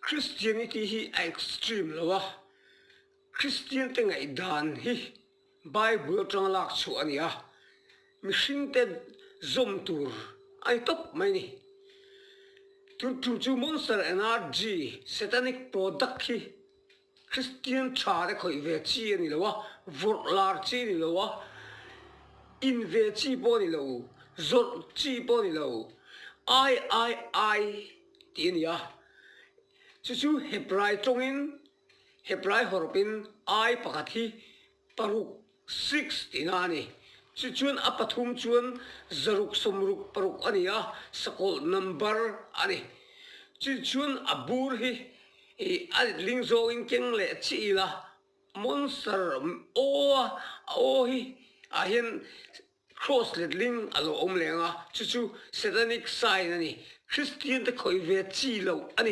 Christianity hi a extreme lo a, Christian te ngaihdan hi Bible atanga lak chhuah a ni a, mihring te zawm tur a ni tawp mai ni. Tun tum chu Monster Energy Satanic product hi Kristian tha te khawih ve chi a ni lo a, vawrh lar chi a ni lo a, in ve chi pawh a ni lo, zawrh chi pawh a ni lo, I I I tih a ni a. Chu chu Hebrai tawngin, Hebrai hawrawpin I pakhat hi paruk, six, tihna a ni. Chu chuan a pathum chuan zaruk sawmruk paruk a ni a, sakawlh number a ni. Chu chuan a bur hi ih a letling zawngin keng leh chi ila monster aw a aw hi ah hian cross letling a lo awm leng a, chu chu satanic sign a ni. Kristian te khawih ve chi loh a ni.